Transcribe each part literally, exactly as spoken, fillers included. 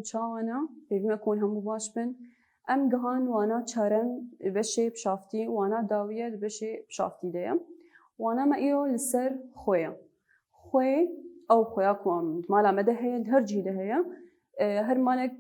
Çawa ne? Pêvî me ku hûn hemû baş bin. Em gihan wana çarem beşê pişaftî, wana dawiye di beşê pişaftî de ye. Wana me îro li ser xwê ye. Xwê, ew xwêya ku em di mala me de heye, di her cihî de heye. E, her malek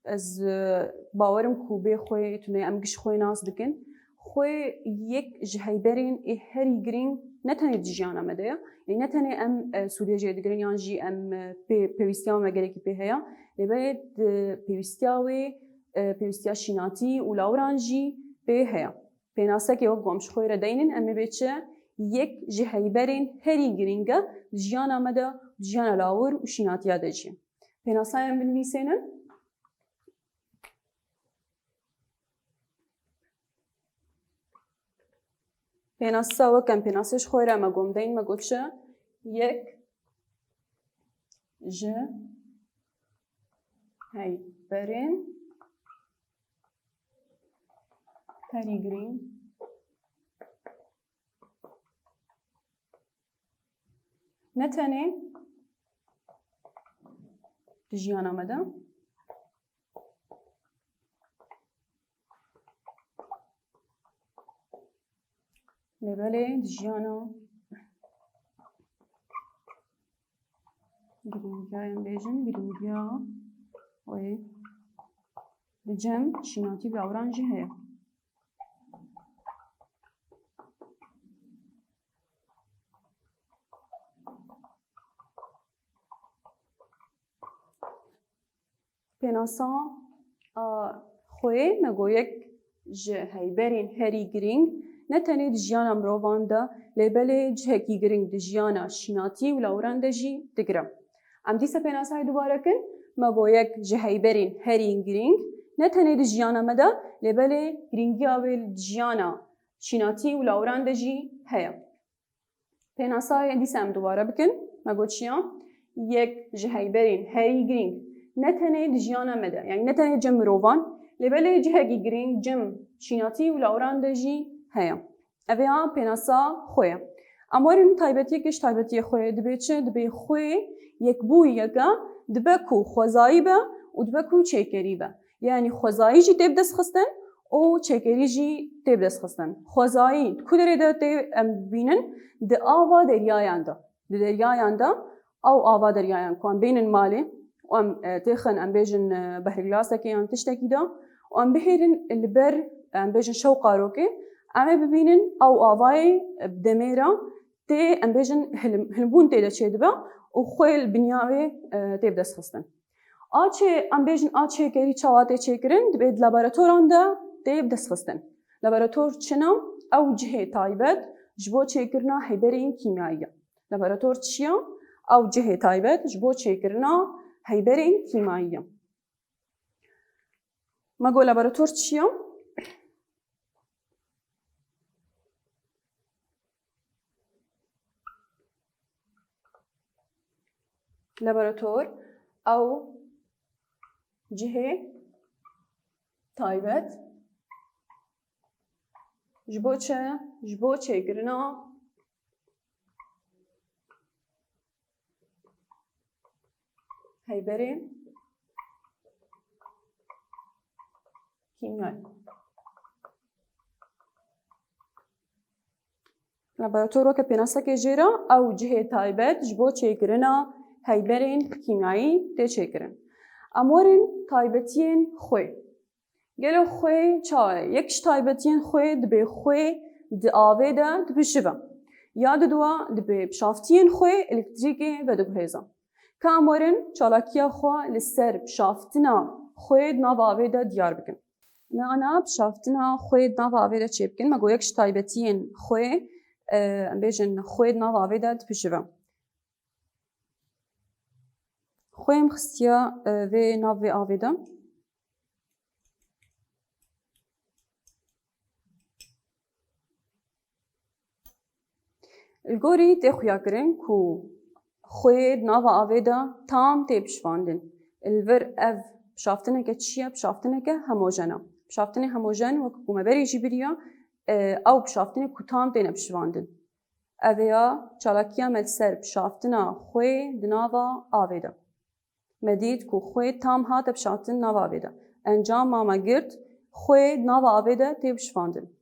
ez, e, bawerim ku bê xwê tune em giş xwê nas dikin. Xwê yek ji heyberên ê herî girîng ne tenê di jiyana me de ye. Ê ne tenê em, e, sûdê jê digirin yan jî em, e, pê, pêwîstiya me gelekî pê heye. Lê belê di pêwîstiya wê, e, pêwîstiya şînatî û lawiran jî pê heye. Pênasekê wek ku em ji xwê re deynin, em ê bê çi? Yek ji heyberên herî girîng e di jiyana me de, di jiyana lawir û şînatiya de jî. Pênasayê em binivîsênin. Pênasa wek em pênasê ji xwe re me gom deyn, me got çi? Yek ji heyberên herî girîng. Ne tenê di jiyana me de, lê belê di jiyana girîngiya, em bêjin, girîngiya wê di cem şînatî û lawiran jî heye. Pênasa, a, xwê me got yek ji heyberên herî girîng ne tenê di jiyana mirovan de, lê belê cihekî girîng di jiyana şînatî û lawiran de jî digire. Em dîsa pênasayê dubare kin, me got yek ji heyberên herî girîng ne tenê di jiyana me de, lê belê girîngiya wê di jiyana şînatî û lawiran de jî heye. Pênasayê dîsa em dubare bikin. Me got çi ya? Yek ji heyberên herî girîng ne tenê di jiyana me de, yanî ne tenê cem mirovan, lê belê cihekî girîng cem şînatî û lawiran de jî heye. Ev ya pênasa xwê ye. Em werin taybetiyekê ji taybetiyê xwê ye. Dibê çi? Dibê xwê yekbûyiyeke dibe ku xwezayî be û dibe ku çêkerî be. Yanî xwezayî jî tê bidestxistin û çêkerî jî tê bidestxistin. Xwezayî di ku derê de tê em bibînin? Di ava deryayan de. Di deryayan de, ew ava deryayan ku em bênin malê û em, e, têxin, em bêjin, e, behrglasekê yan tiştekî de û em bihêrin li ber, em bêjin şewqarokê, em ê bibînin ew avayê, e, bi demê re tê, em bêjin, hilim-, hilinbûn tê de çêdibe û xwê li binya wê, e, tê bidestxistin. A çê-, em bêjin a çêkerî çawa tê çêkirin, dibê di laboratoran de tê bidestxistin. Laborator çi ne? Ew cihê taybet ji bo çêkirina heyberên kîmyayî ye. Laborator çi ye? Ew cihê taybet ji bo çêkirina heyberên kîmyayî ye. Me got laborator çi ye? Laborator ew cihê taybet ji bo çi? Ji bo çêkirina heyberên kîmyayî. Laborator weke pênasekê jê re, ew cihê taybet ji bo çêkirina heyberên kîmyayî tê çêkirin. Em werin taybetiyên xwê. Gelo xwê çawa ye? Yek ji taybetiyên xwê dibê xwê di avê de dibişive. Ya diduwa dibê pişaftiyên xwê elektrîkê vediguhêze. Ka em werin çalakiya xwe li ser pişaftina xwê di nava avê de diyar bikin. Em ê ana pişaftina xwê di nava avê de çêbikin. Me got yek ji taybetiyên xwê, e, em bêjin xwê di nava avê de dipişive. Xwê em xistiya, e, vê nav vê avê de. Li gorî tê xuyakirin ku xwê di nava avê de tam tê pişvandin. Li vir ev pişaftineke çi ye? Pişaftineke homojen e. Pişaftinê homojen, wek ku me berê jî biriya, e, ew pişaftinê ku tam têne pişvandin. Ev ê ya çalakiya me li ser pişaftina xwê di nava avê de. Me dît ku xwê tam hate bişaftin nava avê de. Encama me girt, xwê nava avê de tê bişfandin.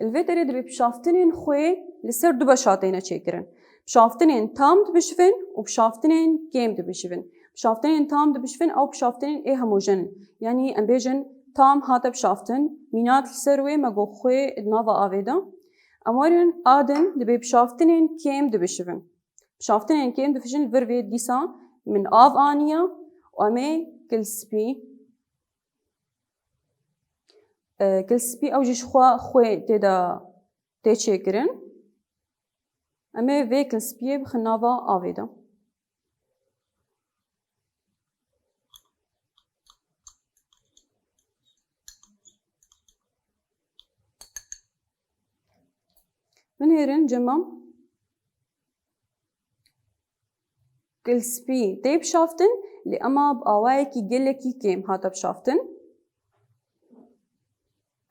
Li vê derê dibê bişaftinên xwê li ser du beşa têne çêkirin. Bişaftinên tam dibişivin û bişaftinên kêm dibişivin. Bişaftinên tam dibişivin ew bişaftinên ê homojen in. Yanî em bêjin tam hate bişaftin, mînak li ser wê me got xwê di nava avê de. Em werin a din dibê bişaftinên kêm dibişivin. Bişaftinên kêm dibişivin li vir vê dîsa min av aniye û em ê kilspî E, kilspî ew jî ji xwe xwê tê de tê çêkirin. Em ê vê kilspiyê bixin nava avê de. Binêrin cema. Kilspî tê bişaftin, lê ema bi awayekî gelekî kêm hate bişaftin.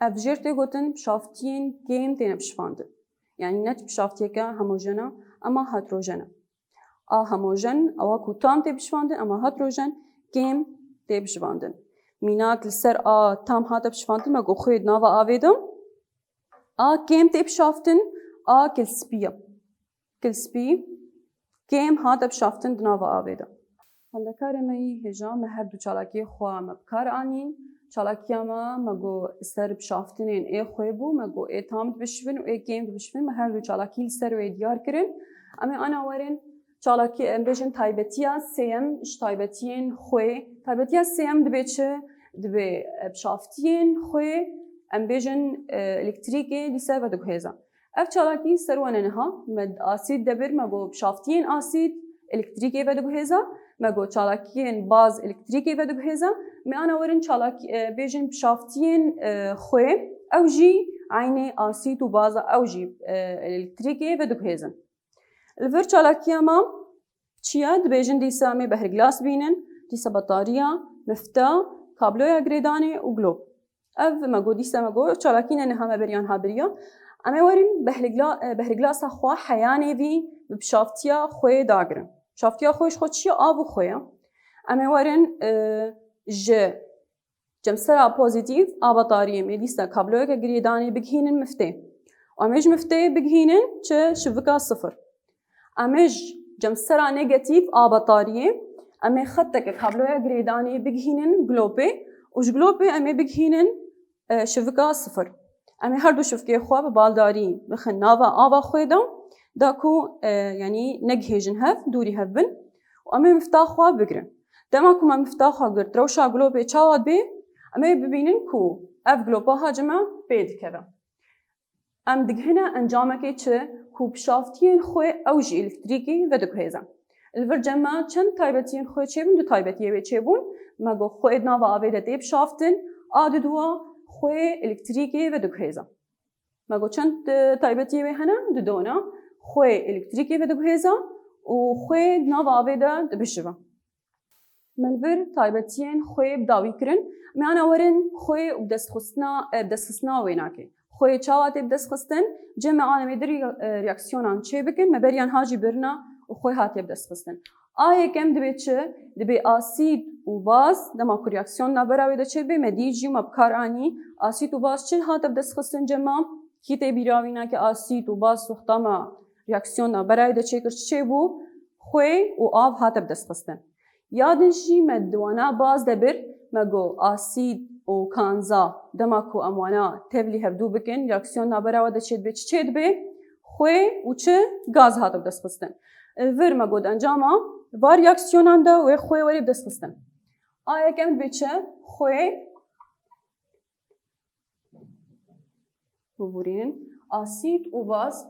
Ev jêr tê gotin bişaftiyên kêm têne bişfandin. Yanî ne bişaftiyeke homojen e, ema heterojen e. A homojen, ewa ku tam tê bişfandin, ema heterojen kêm tê bişfandin. Mînak li ser a tam hate bişfandin, me got xwê di nava avê de. A kêm tê bişaftin, a kilspî ye. Kilspî kêm hate bişaftin di nava avê de. Xwendekarê me yî hêja, me her du çalakiyê xwe me bi kar anîn. Çalakiya me, me got ser bişaftinên ê xwê bû, me got ê tam dibişivin û ê kêm dibişivin, me her du çalakî li ser wê diyar kirin. Em ê ana werin çalakî, em bêjin taybetiya sêyem ji taybetiyên xwê. Taybetiya sêyem dibê çi? Dibê, e, bişaftiyên xwê, em bêjin, e, elektrîkê dîse vediguhêze. Ev çalakî ser wan e niha, me asîd de bir, me got bişaftiyên asîd elektrîkê vediguhêze, me got çalakiyên baz elektrîkê vediguhêze, me ana werin çalakî, e, bêjin bişaftiyên, e, xwê, ew jî eynê asîd û baz e, ew jî, e, elektrîkê vediguhêzin. Li vir çalakiya me çi ye? Dibêjin dîsa em ê behrglas bînin, dîsa betariya, mifta, kabloya girêdanê û glob. Ev me got, dîsa me got, çalakî ne niha me beriyan ha biriya. Em ê werin behrgla-, e, behrglasa xwe heyanê vî bi bişaftiya xwe dagirin. Bişaftiya xwe ji xwe çi ye? Av û xwe ye. Em ê werin, e, ji cemsera pozîtîf a betariyê em ê dîsa kabloyeke girêdanê bigihînin miftê. Û em ê ji miftê bigihînin çi? Şivika sifir. Em ê ji cemsera negatîf a betariyê, em ê xeteke kabloya girêdanê bigihînin glopê û ji glopê em ê bigihînin, e, şivika sifir. Em ê her du şivikê xwe bi baldarî bixin nava ava xwe de, da ku, e, yanî negihêjin hev, dûrî hev bin. Û em ê mifta xwe bigirin. Dema ku me mifta xwe girt, rewşa glopê çawa dibê? Em ê bibînin ku ev glopa ha cime pê dikeve. Em digihine encamekê çi ku bişaftiyên xwe ew jî elektrîkî vediguhêze. Li vir cem me çend taybetiyên xwe çêbûn, du taybetiyê wê çêbûn. Me got xwe di nava avê de tê bişaftin, a diduwa xwe elektrîkê vediguhêze. Me got çend, e, taybetiyê wê hene, du dona. Xwe elektrîkê vediguhêze û xwe di nava avê de dibişive. Me li vir taybetiyên xwê bi dawî kirin. Me ana werin xwê û bi destxistina, e, bi destxistina wê nake. Xwê çawa tê bi dest xistin? Cem me ana em ê du re-, e, reaksiyonan çê bikin. Me beriyan ha jî birina û xwê hatiye bi dest xistin. A yekem dibê çi? Dibê asîd û baz, dema ku reaksiyon navbera wê de çê dibe, me dî jî me bi kar anî. Asîd û baz çi hate bi dest xistin cema? Kî tê bîra wî nake asîd û baz wexta me reaksiyon navbera wê de çêkir çi çêbû? Xwê û av hate bi dest xistin. Ya din jî me di wana baz de bir, me got asîd û kanza, dema ku em wana tevlî hevdû bikin, reaksiyon navbera we de çêdibe, çi çêdibe? Xwê û çi? Gaz hate bi dest xistin. Li vir me got encama va reaksiyonan de wê xwê werê bi dest xistin. A yekem dibe çi? Xwê. Bibûrînin. Asîd û baz.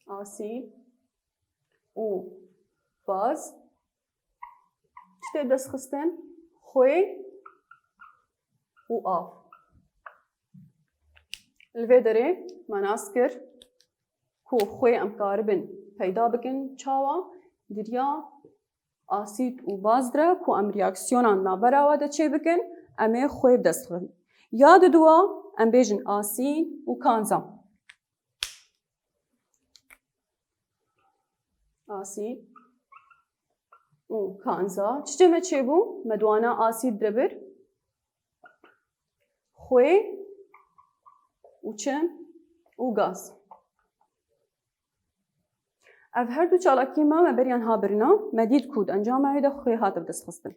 Asîd û baz. Çi tê dest xistin? Xwê û av. Li vê derê me nas kir ku xwê em karibin peyda bikin. Çawa? Di riya asîd û baz re ku em reaksiyonan navbera we de çê bikin, em ê xwê bi dest bixin. Ya diduwa em bêjin asîd û kanza. Asîd û kanza. Çi me çêbû? Me diwana asîd direbir xwê û çi? Û gaz. Ev her du çalakiyê me, me beriyan ha birina, me dît ku di encama wê de xwê hate bi dest xistin.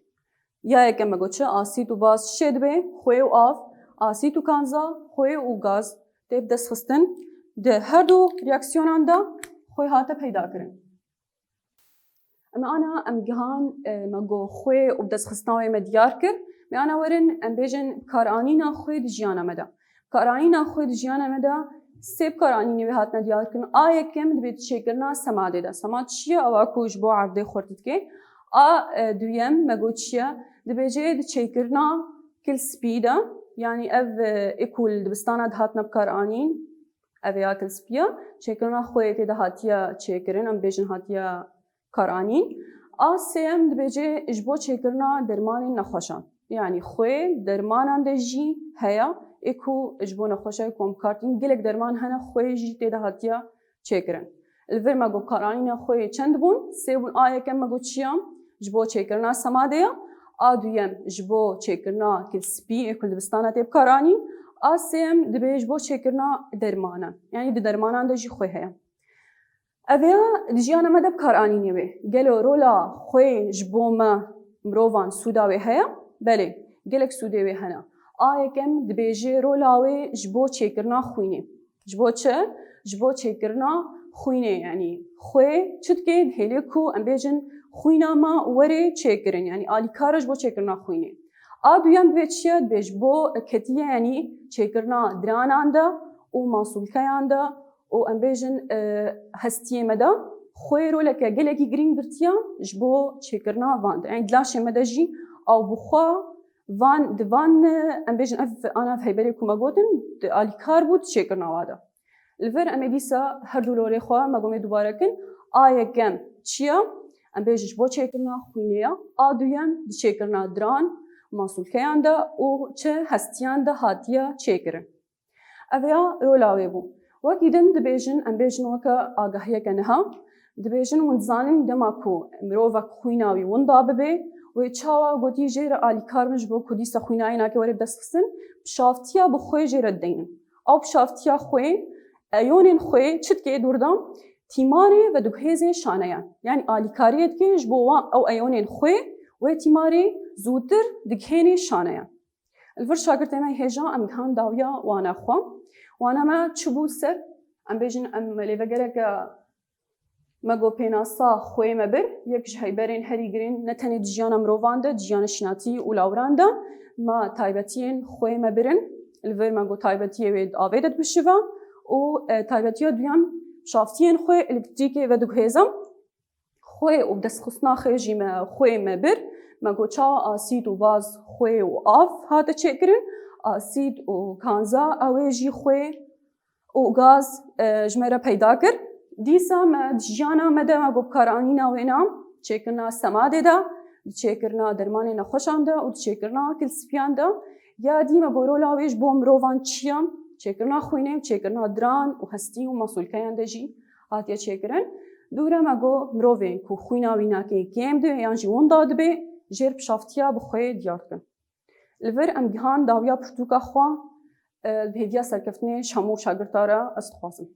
Ya yekem me got çi? Asîd û baz çi dibe? Xwê û av, asîd û kanza, xwê û gaz tê bi dest xistin. Di her du reaksiyonan de xwê hate peyda kirin. Em ana, em gihan, e, me got xwê û bi dest xistina wê me diyar kir. Me ana werin, em bêjin karanîna xwê di jiyana me de. Karanîna xwê di jiyana me de sê bi karanînê wê hatine diyar kirin. A yekem dibê di çêkirina semadê de. Semad çi ye? Ewa ku ji bo erdê xurt dike. A, e, duyem me got çi ye? Dibêje di çêkirina kil spî de. Yanî ev, e, ê ku li dibistana dihatine bikaranîn, ev ê ya kil spî ye. Çêkirina xwê tê de hatiye çêkirin, em bêjin hatiye karanîn. A sêyem dibêje ji bo çêkirina dermanên nexweşan. Yanî xwê dermanan de jî heye, ê ku ji bo nexweşa ku em bi kar tînin, gelek derman hene xwê jî tê de hatiye çêkirin. Li vir me got karanîna xwê çend bûn? Sê bûn. A yekem me got çi ye? Ji bo çêkirina semadê ye. A duyem ji bo çêkirina kil spî ê ku li dibistana tê bikaranîn. A sêyem dibê ji bo çêkirina dermanan. Yanî di dermanan de jî xwê heye. Ev ya di jiyana me de bikaranînê wê. Gelo rola xwê ji bo me mirovan sûda wê heye? Belê, gelek sûdê wê hene. A yekem dibêje rola wê ji bo çêkirina xwînê. Ji bo çi? Ji bo çêkirina xwînê, yanî xwê çi dike? Dihêle ku em bêjin xwîna me were çêkirin, yanî alîkar e ji bo çêkirina xwînê. A duyem dibê çi ye? Dibê ji bo ketiye, yanî çêkirina diranan de û masûlkeyan de û em bêjin, e, hestiyê me de xwê roleke gelekî girîng girtiye ji bo çêkirina van de. Yanî di laşê me de jî ew bi xwe van, di van, e, em bêjin ev ana heyberê ku me gotin, di alîkar bû di çêkirina wa de. Li vir em ê dîsa her du rolê xwe me gomê dubare kin. A yekem çi ye? Em bêjin ji bo çêkirina xwînê ye. A duyem di çêkirina diran, masûlkeyan de û çi hestiyan de hatiye çêkirin. Ev ya rola wê bû. Wekî din dibêjin, em bêjin weke agahiyeke niha, dibêjin hûn dizanin dema ku mirovek xwîna wî winda bibe, wê çawa gotî jê re alîkar bin ji bo ku dîsa xwîna wî nake were bi dest xistin, pişaftiya bi xwê jê re dideynin. Ew pişaftiya xwê, eyonên xwê çi dike dûr de? Tîmarê vediguhêzên şaneyan. Yanî alîkariyê dike ji bo wan ew eyonên xwê wê tîmarê zûtir digihênê şaneyan. Li vir şagirtê me hêja em gihan dawiya wana xwe. Wana me çi bû ser? Em bêjin em lêvegereke me got pênasa xwê me bir. Yek ji heyberên herî girîn ne tenê di jiyana mirovan de, di jiyana şînatî û lawiran de me taybetiyên xwê me birin. Li vir me got taybetiyê wê di avê de dibişive û, e, taybetiya duyem şaftiyên xwê elektrîkê vediguhêze. Xwê û bi destxistina xê jî me xwê me bir. Me got çawa asîd û baz xwê û av hate çêkirin. Asîd û kanza ew ê jî xwê û gaz, e, ji me re peyda kir. Dîsa me di jiyana me de me got bikaranîna wêna çêkirina semadê de, di çêkirina dermanê nexweşan de û di çêkirina kilspiyan de. Ya dî me got rola wê ji bo mirovan çi ye? Çêkirina xwînê, çêkirina diran û hestî û masûlkeyan de jî hatiye çêkirin. Dû re me got mirovên ku xwîna wî nake kêm dibe yan jî winda dibe, jêr pişaftiya bi xwê diyar dikin. Li vir em gihan dawiya pirtûka xwe, e, bi hêviya serkeftinê ji hemû şagirta re ez dixwazim.